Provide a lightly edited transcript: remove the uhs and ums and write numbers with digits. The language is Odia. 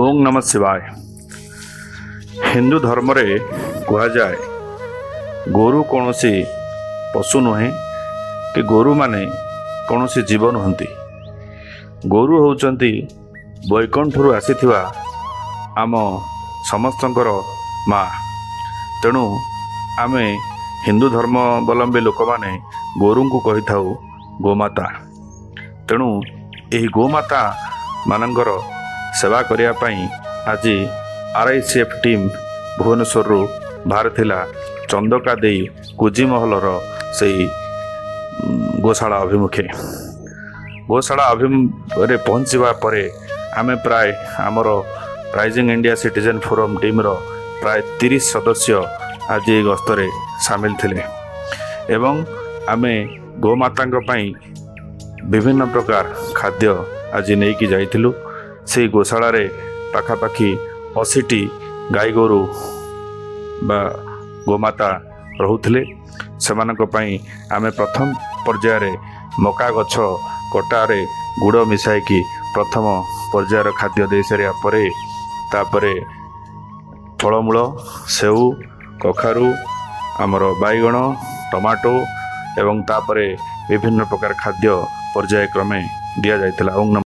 ଓଂ ନମଃ ଶିବାୟ। ହିନ୍ଦୁ ଧର୍ମରେ କୁହାଯାଏ, ଗୋରୁ କୌଣସି ପଶୁ ନୁହେଁ କି ଗୋରୁମାନେ କୌଣସି ଜୀବ ନୁହନ୍ତି। ଗୋରୁ ହେଉଛନ୍ତି ବୈକୁଣ୍ଠରୁ ଆସିଥିବା ଆମ ସମସ୍ତଙ୍କର ମା। ତେଣୁ ଆମେ ହିନ୍ଦୁ ଧର୍ମାବଲମ୍ବୀ ଲୋକମାନେ ଗୋରୁଙ୍କୁ କହିଥାଉ ଗୋମାତା। ତେଣୁ ଏହି ଗୋମାତା ମାନଙ୍କର ସେବା କରିବା ପାଇଁ ଆଜି ଆର୍ I C F team ଭୁବନେଶ୍ୱରରୁ ବାହାରିଥିଲା ଚନ୍ଦକା ଦେଇ କୁଜିମହଲର ସେଇ ଗୋଶାଳା ଅଭିମୁଖେ। ଗୋଶାଳା ଅଭିରେ ପହଞ୍ଚିବା ପରେ ଆମେ ପ୍ରାୟ ଆମର ରାଇଜିଂ ଇଣ୍ଡିଆ ସିଟିଜେନ୍ ଫୋରମ୍ ଟିମ୍ର ପ୍ରାୟ 30 ସଦସ୍ୟ ଆଜି ଏହି ଗସ୍ତରେ ସାମିଲ ଥିଲେ ଏବଂ ଆମେ ଗୋମାତାଙ୍କ ପାଇଁ ବିଭିନ୍ନ ପ୍ରକାର ଖାଦ୍ୟ ଆଜି ନେଇକି ଯାଇଥିଲୁ। ସେଇ ଗୋଶାଳାରେ ପାଖାପାଖି 80ଟି ଗାଈ ଗୋରୁ ବା ଗୋମାତା ରହୁଥିଲେ। ସେମାନଙ୍କ ପାଇଁ ଆମେ ପ୍ରଥମ ପର୍ଯ୍ୟାୟରେ ମକା ଗଛ କଟାରେ ଗୁଡ଼ ମିଶାଇକି ପ୍ରଥମ ପର୍ଯ୍ୟାୟର ଖାଦ୍ୟ ଦେଇସାରିବା ପରେ, ତାପରେ ଫଳମୂଳ, ସେଉ, କଖାରୁ, ଆମର ବାଇଗଣ, ଟମାଟୋ ଏବଂ ତାପରେ ବିଭିନ୍ନ ପ୍ରକାର ଖାଦ୍ୟ ପର୍ଯ୍ୟାୟକ୍ରମେ ଦିଆଯାଇଥିଲା। ଓଂ ନମଃ।